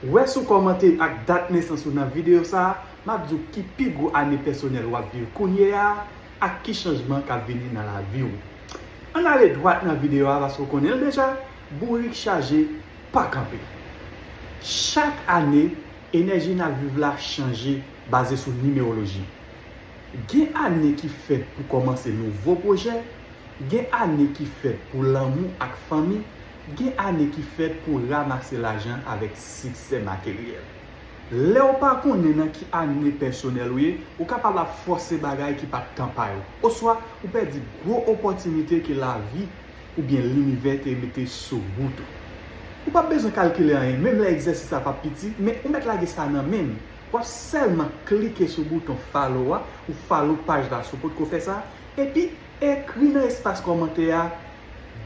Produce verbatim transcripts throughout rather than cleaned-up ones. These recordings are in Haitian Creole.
Wè si w kòmante ak dat nesans ou nan videyo sa a, m ap di w ki pi gwo ane pèsonèl w ap viv kounye a ak ki chanjman k ap vini nan lavi w. Ann ale dwat nan videyo a paske w konnen l deja, bourik chaje pa kanpe. Chak ane, enèji n ap viv la chanje baze sou nimewoloji. Gen ane ki fèt pou kòmanse nouvo pwojè, gen ane ki fèt pou lanmou ak fanmi, gen ane ki fèt pou ranmase lajan avèk siksè materyèl. Lè w pa konnen nan ki ane pèsonèl ou ye, ou kapab ap fòse bagay ki pa t tan pa yo, oswa ou pèdi gwo opòtinite ke lavi oubyen linivè te mete sou wout ou. Ou p ap bezwen kalkile anyen, menm lè egzèsis la p ap piti, men ou mèt lage sa nan men m. W ap sèlman klike sou bouton follow a, ou follow paj la si w potko fè sa, epi ekri nan espas kòmantè a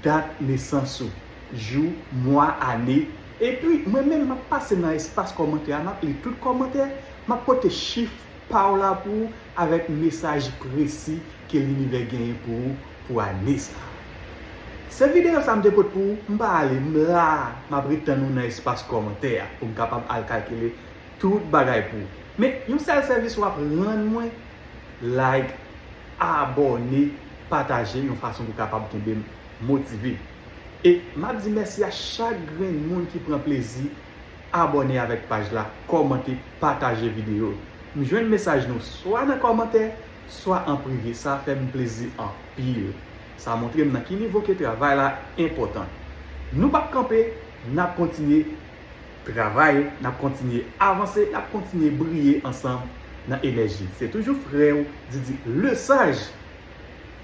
dat nesans ou, jou, mwa, ane. Epi mwen menm m ap pase nan espas kòmantè a, m ap li tout kòmantè, m ap pote chif pa w la pou ou avèk mesaj presi ke linivè genyen pou ou pou ane sa a. Se videyo sa a m te pote pou ou, m pa ale, m la, m ap ret tann ou nan espas kòmantè a pou m kapab al kalkile tout bagay pou ou. Men yon sèl sèvis w ap rann mwen, like, abòne, pataje yon fason pou kapab kenbe m motive. E m ap di mèsi a chak grenn moun ki pran plezi abòne avèk paj la, kòmante, pataje videyo. M jwenn mesaj nou swa nan kòmantè, swa an prive. Sa fè m plezi anpil. Sa montre m nan ki nivo ke travay la enpòtan. Nou p ap kanpe, n ap kontinye travay, n ap kontinye avanse, n ap kontinye briye ansanm nan enèji. Se toujou frè w, Didi Lesage,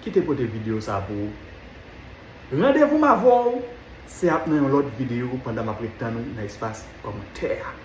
ki te pote videyo sa pou ou. Randevou m avè w, se ap nan yon lòt videyo pandan m ap ret tann ou nan espas kòmantè a.